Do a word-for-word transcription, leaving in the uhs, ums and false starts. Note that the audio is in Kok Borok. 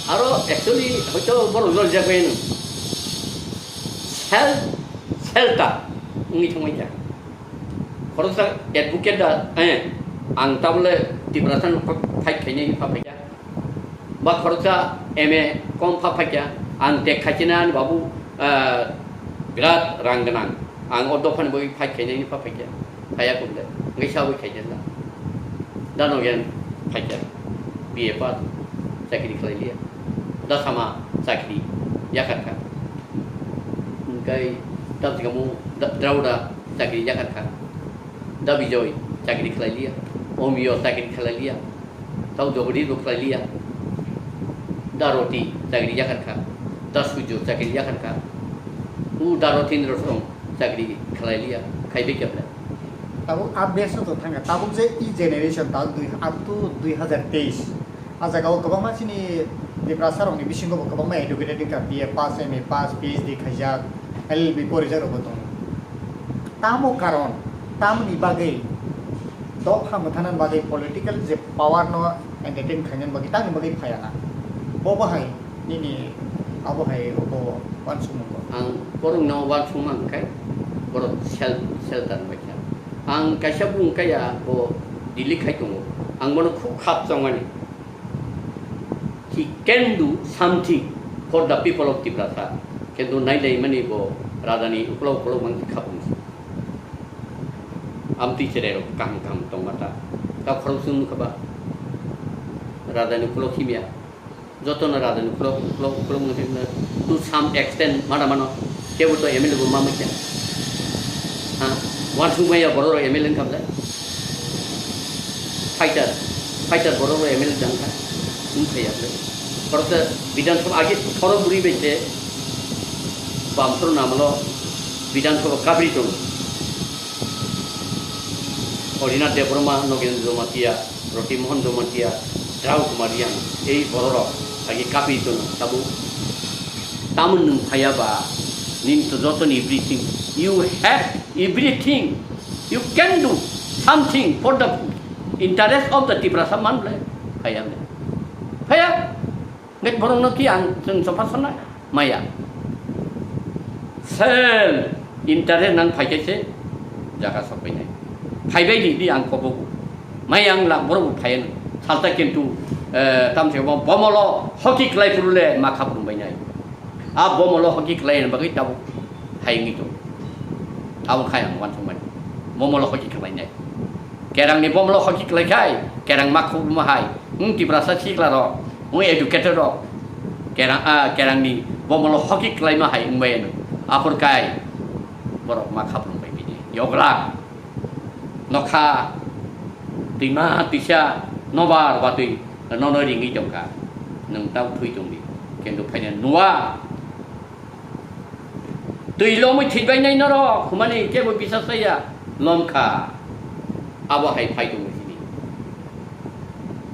Aro actually hoito borok jol jak bai no. Self shelter wngwi thangwi kha. Khoroksa advocate da, eh, ang tabole Tiprasa no fight khainai pha phaikha. Ba khoroksa M A kom pha phaikha. Ang tek khaichinani babu, eh, birat rang gwnang. Ang o dophani bagwi fight khainai pha phaikha. Phaiya kumle. Ngai sawi khaikha da. Da no gen phaikha. B A pass. Chakri khlai liya. Da sama chakri yakarkha. Hingkai tamsikamu da-, Dauda chakri yakarkha. Da Bijoy chakri khlai liya. Omiyo chakri khlai liya. Tau Jogodi bo khlai liya. Da Roti chakri yakarkha. Da Sujo chakri yakarkha. U Da Rotindra song chakri khlai liya. Khai be kebra. Tabuk update no to thangkha. Tabuk je e generation tabuk dui, up to dui hazar teis. A jaga o kwbangma chini Tiprasa rokni bisingo bo kwbangma educated wngkha, B A pass, M A pass, P H D khaijak, L L B porijak rok bo tongo. Tamo karon, tamoni bagwi dopha mwthanani bagwi political je power no entertain khainani bagwi tamoni bagwi phaiya na. Bo bahai nini abo hai obo uansukmung bo. Ang borok no uansukma hwnkhe borok sel-, shelter bai kha. Ang kaisa bung kaya bo Delhi khai tongo. Ang bono khub khap chongmani. He can do something for the people of Tiprasa. Kintu nai nai mani bo raja ni ukolog ukolog mang kha bung. Amtwi cherai rok kaham kaham tongma ta. Ta khorok sung kha ba. Raja ni ukolog himya. Joto no raja ni ukolog, ukolog, ukolog mung thik na. To some extent mana mano. Kebo to M L A bo ma mukya. Ha? Uansukmaya borok rok M L A wngkha bwle. Fighter, fighter borok rok M L A jang kha. Wng phaiya bwle. Borok ta Bidhan Sabha agi thoro bwrwi bai se bam thoro namalo Bidhan Sabha kabri tongo. Orinath Debbarma, Nogendra Jamatia, Roti Mohan Jamatia, Drau Kumar Yang, ei borok rok agi kabri tongo. Tabuk tamon nwng phaiya ba, nini to joto ni everything, you have everything, you can do something for the interest of the Tiprasa man bwle phaiya bwle. Phaiya, hwnkhe borok no ki ang chwng chopha sonna maya. Self interest nang phai khe se jaga sok pai nai. Phai bai di, di ang kobo. Maya ang lak borok bo phai nai. Salta kintu, eh, tam se bo bomolo hoki klai phuru le ma khap rung bai nai. A bomolo hoki khlai bagwi tabuk hai wngwi tongo. Abo khai ang uansukmani. Bomolo hoki khlainai. Kerangni bomolo hoki khlai khai, kerang ma khukma hai. Wng Tiprasa sikla rok, wng educated rok. Kerang, ah, kerangni bomolo hoki khlaima hai wngbai ano. Aphur kai borok ma khaprung bai bini. Yogla. Nokha twima twisa nobar watwi nono ringwi tongkha. Nwng tau thwi tongdi. Kintu phaina nua. Twi lomwi thwibainai norok, humani kebo bisas chaya, lomkha. Abo hai phai tongwi.